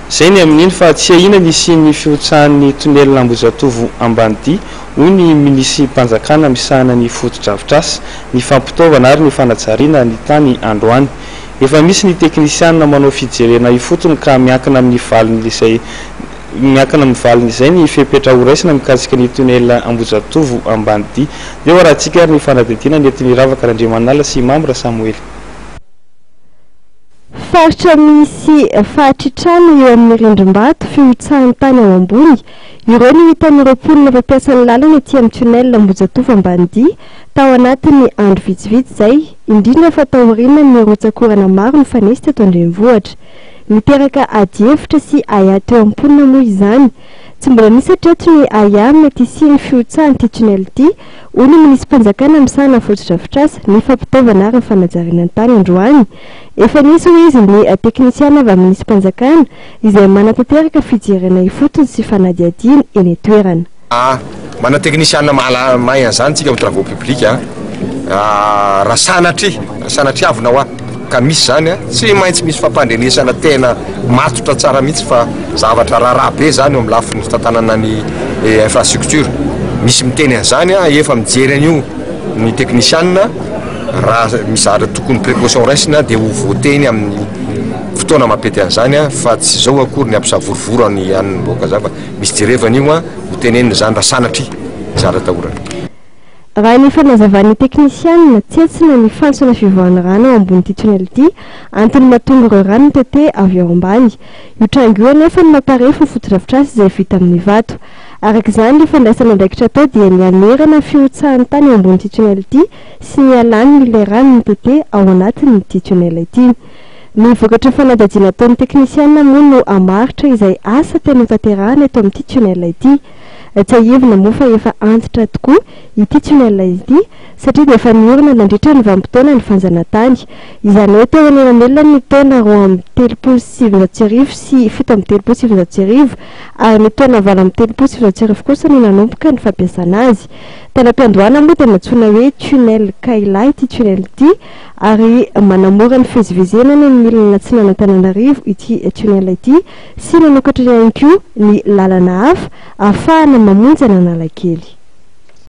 Izay ny amin'iny fa tsy ahiana ny hisian'ny fihotsahan'ny tonelina Ambohijatovo Ambanidia, hoy ny minisi-panjakana misahana ny fotodrafitrasa, ny fampitaovana ary ny fanajariana ny tany androany. Efa misy ny teknisianina manao fijerena ifotony ka miankina amin'ny valin'izay miankina amin'ny valin'izay ny fepetra horaisina mikasika ny tonelina Ambohijatovo Ambanidia. Ndeha ho arahantsika ary ny fanadihadiana nentin'i Ravaka Randriamanala sy Mamy Rasamoely. Faritra misy fahatritrana eo amin'ny rindrim-bato fihotsahan'ny tany ao ambony. Ireo no hitan'ireo mponina mpampiasa ny lalana ety amin'ny tunnel Ambohijatovo Ambanidia tao anatin'ny andro vitsivitsy izay, indrindra fa taorian'ny rotsak'orana maro nifanesy teto an-drenivohitra. Niteraka adihevitra sy ahiahy teo amin'ny mponina moa izany. Tsy mbola nisy hatreto ny ahiahy mety hisian'ny fihotsahan'ity tunnel ity, hoy ny minisi-panjakana misahana ny fotodrafitrasa, ny fampitaovana ary ny fanajariana ny tany androany. Efa nisy, hoy izy, ny teknisiana avy amin'ny minisi-panjakana izay manatanteraka fijerena ifotony sy fanadihadiana eny an-toerana. A, Manana teknisiana mahalala mahay an'izany tsika amin'ny travaux publics a. Raha sanatria, raha sanatriavina hoa ka misy izany a, tsy maintsy misy fampandrenesana tena matotra tsara mihitsy fa zavatra raharaha be izany eo amin'ny lafiny fitantanana ny infrastructure. Misy miteny an'izany a, efa mijery an'io ny teknisiana, raha misy zavatra tokony précaution raisina dia ho voateny amin'ny fotoana mampety an'izany a, fa tsy izao akory ny hampisavorovoro any an'ny vahoaka izany fa misy jerevana io a, ho tenenina izany raha sanatria zara atahorana. Raha ny fanazavan'ny teknisianina, tsentsina ny fantsona fivoahan'ny rano ao amboni'ity tunnel ity, antony mahatonga ireo rano mitete avy ao ambany. Io tranga io anefa no mamparefo ny fotodrafitrasa izay vita amin'ny vato. Araka izany, ny fandraisana andraikitra atao dia ny hamerana ny fihotsahan'ny tany ao amboni'ity tunnel ity sy ny hialan'ilay rano mitete ao anatin'ity tunnel ity. Ny vokatry ny fanadihadiana ataon'ny teknisiana moa no hamaritra izay asa tena hotanterahina eto amin'ity tunnel ity. Tsiahivina moa fa efa antitra tokoa ity tunnel ity satria dia efa niorina nandritra ny vanim-potoanan'ny fanjanantany. Izany hoe teo anelanelan'ny taona 1932 sy 1937 ary ny taona 1938 kosa no nanomboka ny fampiasana azy. Tany am-piandohana moa dia nantsoina hoe tunnel Kayla ity tunnel ity ary manamora ny fivezivezena any amin'ny ilany atsinan'Antananarivo ity tunnel ity sy nanokatra ihany koa ny lalana hafa ahafahana mamonjy an'Analakely.